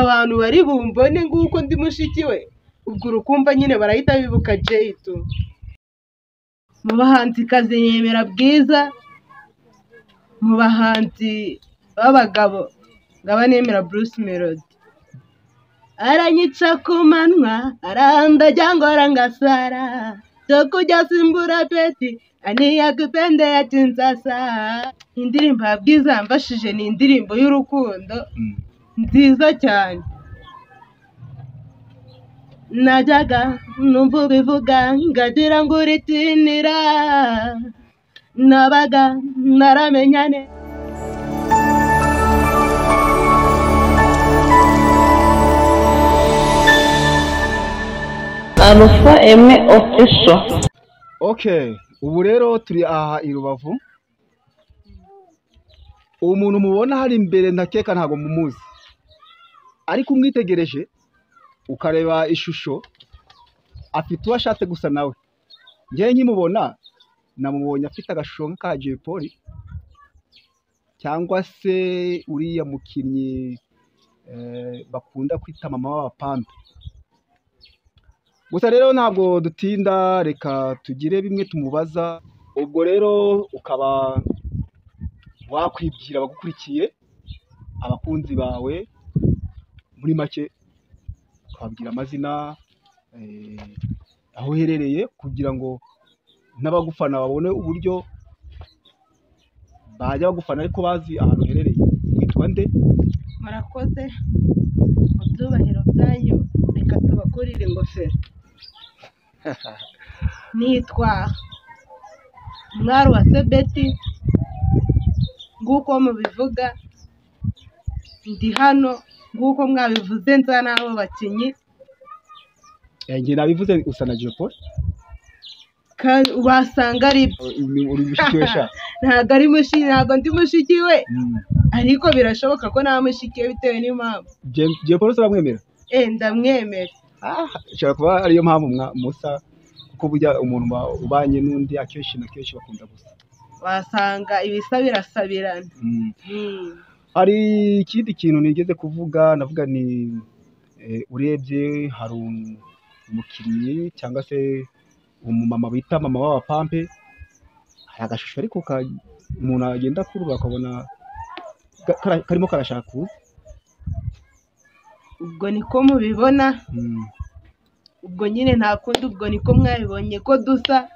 Abantu bari bumbone nguko ndi mushiki we, ubwo urukumva nyine barahita bibuka Jay tu. Mu bahanzikazi yemera Bwiza, mu bahanzi b'abagabo ngaba nemera Bruce Melody. Aranyica ku manywa, arandajya ngora ngasara, cyo kujya simbura peti, aniyakupende ya Kinshasa. Indirimbo ya Bwiza yamfashije ni indirimbo y'urukundo nziza cyane. Najyaga numva ubivuga ngagira ngo uritinira, nabaga naramenyane. Alpha M Official. Okay, ubu rero turi aha i Rubavu. Umuntu mubona hari imbere ntakeka ntabwo mumuzi, ariko umwitegereje ukareba ishusho afite uwo ashatse gusa nawe. Njyewe nkimubona namubonye afite agashusho nk'aka Jay Polly cyangwa se uriya mukinnyi bakunda kwita mama w'abapampe. Gusa rero ntabwo dutinda, reka tugire bimwe tumubaza. Ubwo rero ukaba wakwibwira abagukurikiye, abakunzi bawe, muri make ukababwira amazina, aho uherereye, kugira ngo n'abagufana babone uburyo bajya bagufana ariko bazi ahantu uherereye. Witwa nde? Murakoze mu byubahiro byanyu, reka tubakurire ingofero. Nitwa Umwari wa Sebeti, nguko mubivuga, ndi hano nguko mwabivuze, nza n'abo bakinyi. Njye nabivuze usa na Jay Polly. Wasanga ari byo. Uri mushiki we sha? Ntabwo ari mushiki, ntabwo ndi mushiki we, ariko birashoboka ko nta mushiki we bitewe n'impamvu. Jay Polly uramwemera? Ndamwemera. Ishobora kuba ariyo mpamvu musa, kuko burya umuntu ubanye n'undi akenshi na kenshi bakunda gusa. Wasanga ibisa birasabirana. Hari ikindi kintu nigeze kuvuga, navuga ni urebye hari umukinnyi cyangwa se umumama bita mama w'abapampe, hari agashusho ariko umuntu agenda akurura akabona karimo karashaka kuza. Ubwo niko mubibona, ubwo nyine nta kundi, ubwo niko mwabibonye ko dusa,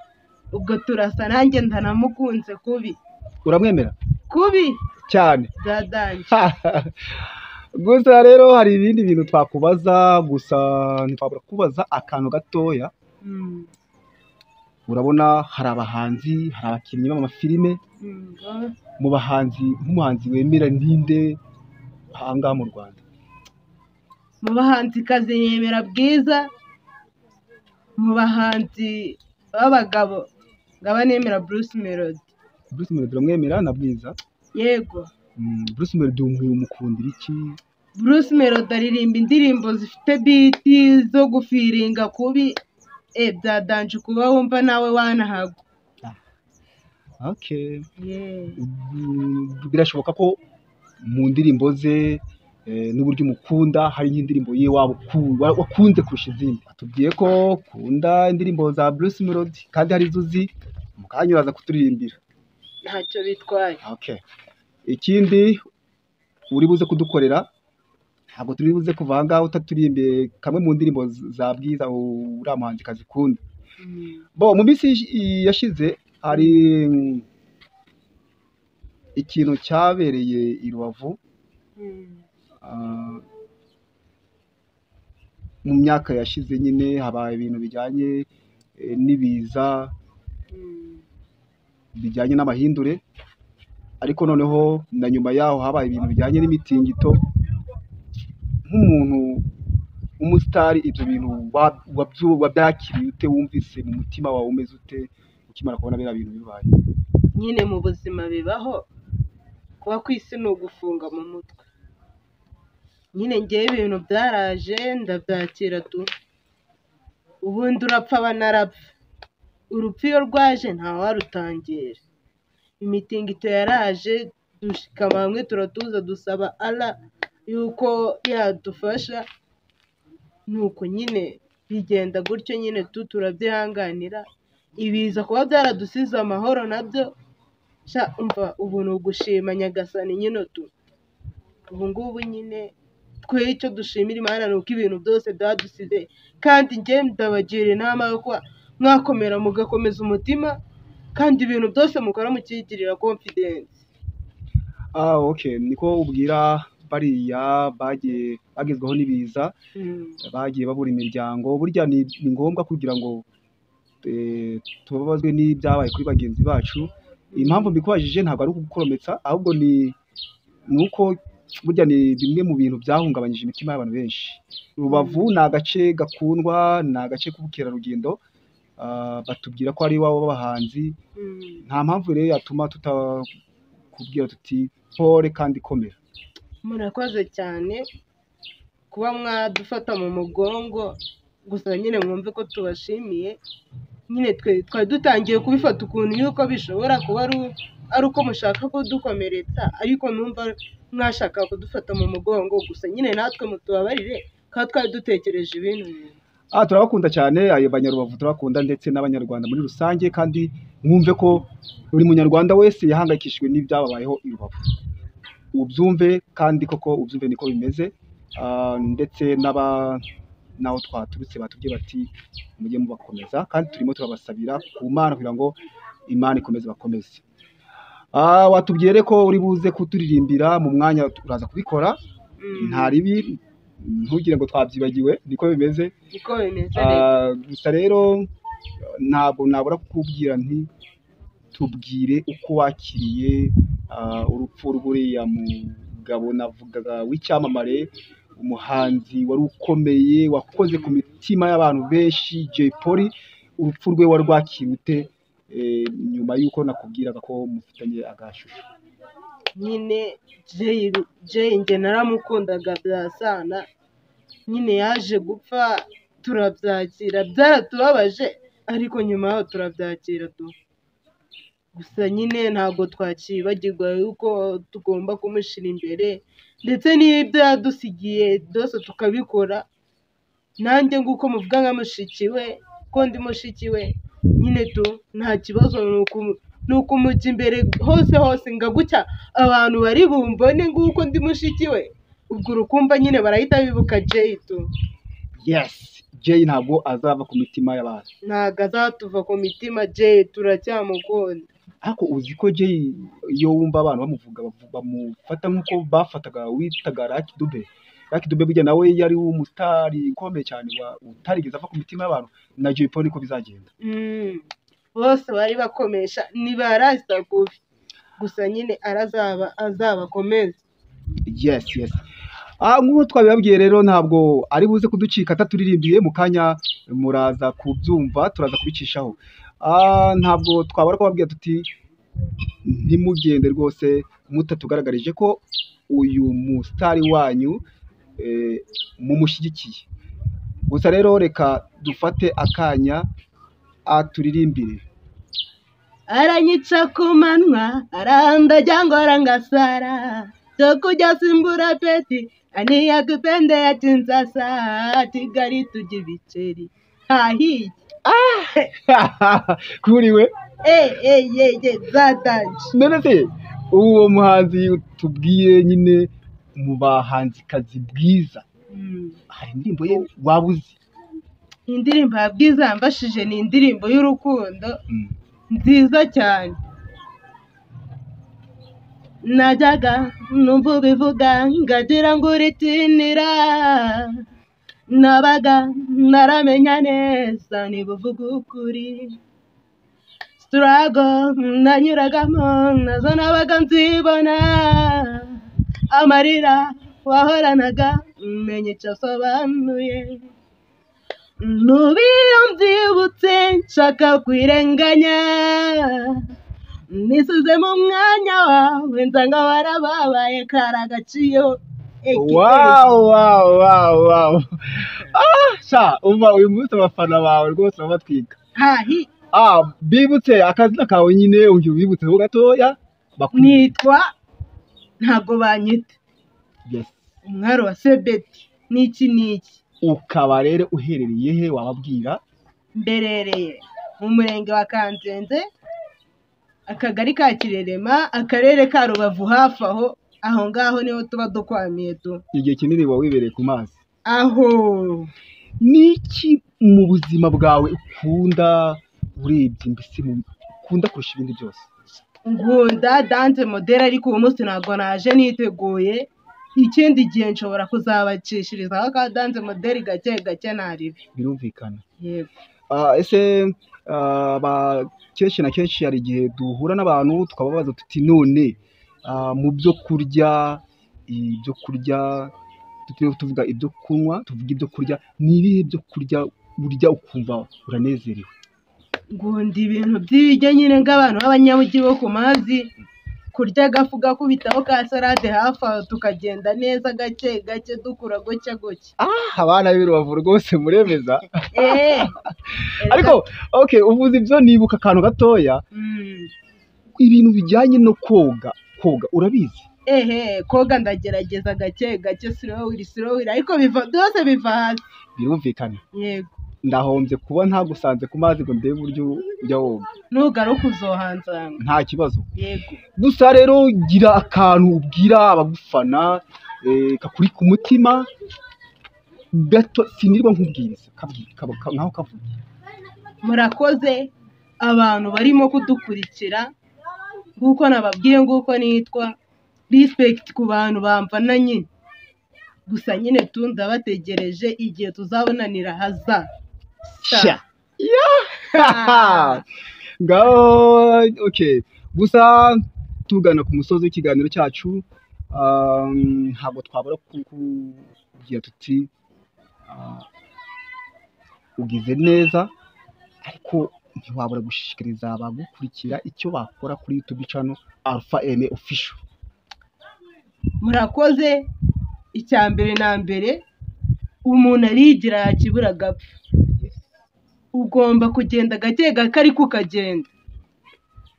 ubwo turasa, nanjye ndanamukunze kubi. Uramwemera? Kubi cyane byadanje. Gusa rero hari ibindi bintu twakubaza, gusa ntitwabura kubaza akantu gatoya. Urabona hari abahanzi, hari abakinnyi b'amafilime. Mu bahanzi, nk'umuhanzi wemera ninde aha ngaha mu Rwanda? Mu bahanzikazi yemera Bwiza, mu bahanzi b'abagabo ngaba nemera Bruce Melody. Bruce Melody uramwemera na Bwiza? Yego. Bruce Melody umukundira iki? Bruce Melody aririmba indirimbo zifite beat zo gufiringa kubi, byadanje kuba wumva nawe wanahagwa. Okay. Birashoboka ko mu ndirimbo ze n'uburyo umukunda hari nk'indirimbo ye wakunze kurusha izindi. Atubwiye ko ukunda indirimbo za Bruce Melody kandi hari izo uzi, mu kanya uraza kuturirimbira. Ntacyo bitwaye. Okay. Ikindi uri buze kudukorera, ntabwo turi buze kuva aha ngaha utaturimbiye kamwe mu ndirimbo za Bwiza uriya muhanzikazi ukunda. Bo mu minsi yashize hari ikintu cyabereye i Rubavu. Mu myaka yashize nyine habaye ibintu bijyanye n'ibiza, bijyanye n'amahindure, ariko noneho na nyuma yaho habaye ibintu bijyanye n'imitingito. Nk'umuntu w'umusitari, ibyo bintu wabyakiriye ute? Wumvise mu mutima wawe umeze ute ukimara kubona biriya bintu bibaye? Nyine mu buzima bibaho, kuba ku isi ni ugufunga mu mutwe. Nyine ngewe ibintu byaraje ndabyakira tu. Ubundi urapfa banarapfa, urupfu iyo rwaje ntawarutangira. Imitingito yaraje dushikama hamwe turatuza, dusaba Allah yuko yadufasha, nuko nyine bigenda gutyo nyine tu turabyihanganira. Ibiza kuba byaradusize amahoro nabyo, sha umva ubu ni ugushima Nyagasani nyine tu. Ubu ngubu nyine twe icyo dushimira Imana ni uko ibintu byose byadusize, kandi njye ndabagira inama yo kuba mwakomera mugakomeza umutima, kandi ibintu byose mukora mukigirira confidence. Ah, okay, niko ubwira bariya bagiye bagezweho n'ibiza, bagiye babura imiryango. Burya ni ngombwa kugira ngo tubabazwe n'ibyabaye kuri bagenzi bacu. Impamvu mbikubajije ntabwo ari ukugukorometsa, ahubwo ni uko burya ni bimwe mu bintu byahungabanyije imitima y'abantu benshi. Rubavu ni agace gakundwa, ni agace k'ubukerarugendo, batubwira ko ari iwabo w'abahanzi. Nta mpamvu rero yatuma tutakubwira tuti pole kandi komera. Murakoze cyane kuba mwadufata mu mugongo, gusa nyine mwumve ko tubashimiye. Nyine twe twari dutangiye kubifata ukuntu yuko bishobora kuba ari uko mushaka kudukomeretsa, ariko numva mwashaka kudufata mu mugongo. Gusa nyine natwe mutubabarire kandi twari dutekereje ibintu. Turabakunda cyane ayo Banyarubavu, turabakunda ndetse n'Abanyarwanda muri rusange, kandi mwumve ko buri munyarwanda wese yahangayikishijwe n'ibyababayeho i Rubavu. Ubyumve kandi koko ubyumve niko bimeze. Ndetse n'aho twaturutse batubwiye bati mujye mubakomeza, kandi turimo turabasabira ku Mana kugira ngo Imana ikomeze bakomeze. Watubwiye ko uri buze kuturirimbira mu mwanya, uraza kubikora. Nta ribi, ntugire ngo twabyibagiwe, niko bimeze. Niko bimeze. Gusa rero ntabwo nabura kukubwira nti tubwire uko wakiriye urupfu rw'uriya mugabo navugaga w'icyamamare, umuhanzi wari ukomeye wakoze ku mitima y'abantu benshi, Jay Polly. Urupfu rwe warwakiriye ute nyuma y'uko nakubwiraga ko mufitanye agashusho? Nyine Jay njye naramukundaga bya sana, nyine yaje gupfa turabyakira, byaratubabaje ariko nyuma yaho turabyakira tu. Gusa nyine ntabwo twakibagirwa yuko tugomba kumushyira imbere, ndetse n'ibyo yadusigiye byose tukabikora. Nanjye nguko muvuga nka mushiki we, ko ndi mushiki we nyine tu, nta kibazo, ni ukumujya imbere hose hose ngagucya abantu bari bumbone nguko ndi mushiki we, ubwo urukumva nyine barahita bibuka Jay tu. Yes, Jay ntabwo azava ku mitima y'abantu, ntabwo azatuva ku mitima. Jay turacyamukunda. Ariko uzi ko Jay iyo wumva abantu bamuvuga bamufata nk'uko bafataga witaga Lucky Dube. Lucky Dube burya nawe yari umusitari ukomeye cyane utarigeze ava ku mitima y'abantu, na Jay Polly niko bizagenda. Bose bari bakomesha ni ba Rasta kubi, gusa nyine azabakomeza. Yes, yes. Nk'uko twabibabwiye rero ntabwo ari buze kuducika ataturirimbiye, mu kanya muraza kubyumva, turaza kubicishaho. Ntabwo twabara kubabwira tuti ntimugende rwose mutatugaragarije ko uyu musitari wanyu mumushyigikiye. Gusa rero reka dufate akanya aturirimbire. Aranyica ku manywa, arandajya ngora ngasara, cyo kujya simbura peti aniyakupende ya Kinshasa, Kigali tujya ibiceri hahiye. Kuri we zatanje. None se uwo muhanzi tubwiye nyine mu bahanzikazi Bwiza, hari indirimbo ye waba uzi? Indirimbo ya Bwiza yamfashije ni indirimbo y'urukundo nziza cyane. Najyaga numva ubivuga ngagira ngo uritinira, nabaga naramenya neza niba uvuga ukuri. Struggle nanyuragamo nazo nabaga nzibona, amarira wahoranaga menye icyo asobanuye. Nubiyo mbyibutse nshaka kwirenganya, nisize mu mwanya wawe nsanga warababaye kari agaciro. Wow, wow, wow, wow. Sha umva uyu munsi abafana bawe rwose babatwika. Hahi. Bibutse akazina kawe nyine, uyu bibutse ho gatoya. Nitwa ntabwo banyita. Yes. Umwari wa Sebeti n'iki n'iki. Ukaba rero uherereye he wababwira? Mberereye mu murenge wa Kanzenze, akagari ka Kirerema, akarere ka Rubavu, hafi aho aho ngaho niho tuba dukwamiye tu. Igihe kinini uba wibereye ku mazi. Aho Niki mu buzima bwawe ukunda urebye mbese ukunda kurusha ibindi byose? Nkunda dance model, ariko uyu munsi ntabwo naje niteguye. Ikindi gihe nshobora kuzabacishirizaho ka dance model gake gake naribi. Birumvikana. Yego. Ese kenshi na kenshi hari igihe duhura n'abantu tukababaza tuti none mu byo kurya, ibyo kurya tutiriwe tuvuga ibyo kunywa, tuvuga ibyo kurya, ni ibihe byo kurya urya ukumva uranezerewe? Nkunda ibintu by'ibiryo nyine nk'abantu b'abanyamujyi bo ku mazi, kurya agafu gakubitaho ka salade hafi aho tukagenda neza gake gake dukura gutya gutya. Abana b'i Rubavu rwose muremeza. Ariko okay, uvuze ibyo nibuka akantu gatoya, ibintu bijyanye no koga, koga urabizi? Ehe, koga ndagerageza gake gake, slowly slowly, ariko biva byose biva hasi. Birumvikana. Yego. Ndahombye kuba ntagusanze ku mazi ngo ndebe uburyo ujya woga. Nugaruka uzohansanga. Nta kibazo. Yego. Gusa rero gira akantu ubwira abagufana kakuri ku mutima gato, sinirwa nkubwiriza nkaho kavuga. Murakoze abantu barimo kudukurikira, nguko nababwiye nguko nitwa respect ku bantu bamfana nyine. Gusa nyine tu ndabategereje igihe tuzabonanira haza. Sha. Ngaho okay. Gusa tugana ku musozi w'ikiganiro cyacu, ntabwo twabura kukubwira tuti ugize neza, ariko ntiwabura gushishikariza abagukurikira icyo bakora kuri YouTube channel Alpha Aime Official. Murakoze. Icya mbere na mbere, umuntu arigira yakibura agapfa. Ugomba kugenda gake gake ariko ukagenda.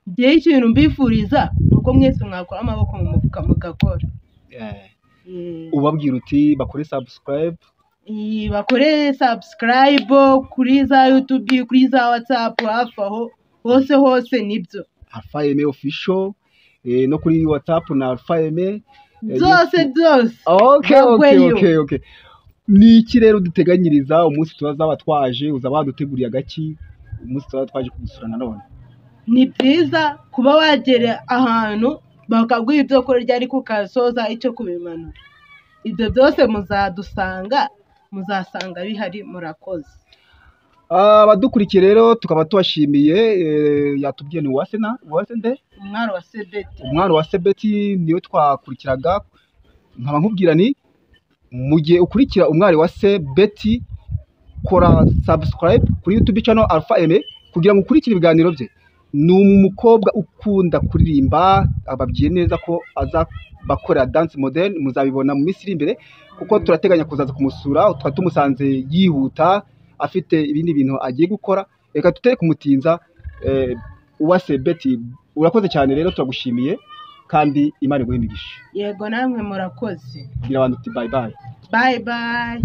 Njyewe ikintu mbifuriza ni uko mwese mwakura amaboko mu mufuka mugakora. Ubabwira uti bakore subscribe. Bakore subscribe kuri za YouTube, kuri za WhatsApp, hafi aho hose hose nibyo. Alpha Aime Official, no kuri WhatsApp na Alpha Aime. Byose byose. Okay, okay, okay, okay. Ni iki rero duteganyiriza umunsi tuzaba twaje, uzaba waduteguriye agaki umunsi tuzaba twaje kugusura nanone? Ni byiza kuba wagera ahantu bakaguha ibyo kurya ariko ukasoza icyo kubimanura. Ibyo byose muzadusanga, muzasanga bihari. Murakoze. Abadukurikiye rero tukaba tubashimiye. Yatubwiye ni Uwase na Uwase nde? Umwari wa Sebeti. Umwari wa Sebeti niwe twakurikiraga. Nkaba nkubwira ni mu gihe ukurikira umwari wa Sebeti, kora subscribe kuri YouTube channel Alpha Aime kugira ngo ukurikire ibiganiro bye. Ni umukobwa ukunda kuririmba, ababwiye neza ko azabakorera dance model, muzabibona mu minsi iri imbere, kuko turateganya kuzaza kumusura. Tukaba tumusanze yihuta afite ibindi bintu agiye gukora, reka tutere kumutinza. Uwase Betty, urakoze cyane rero, turagushimiye kandi Imana iguhe imigisha. Yego, namwe murakoze. Bwira abantu uti bye bye. Bye bye.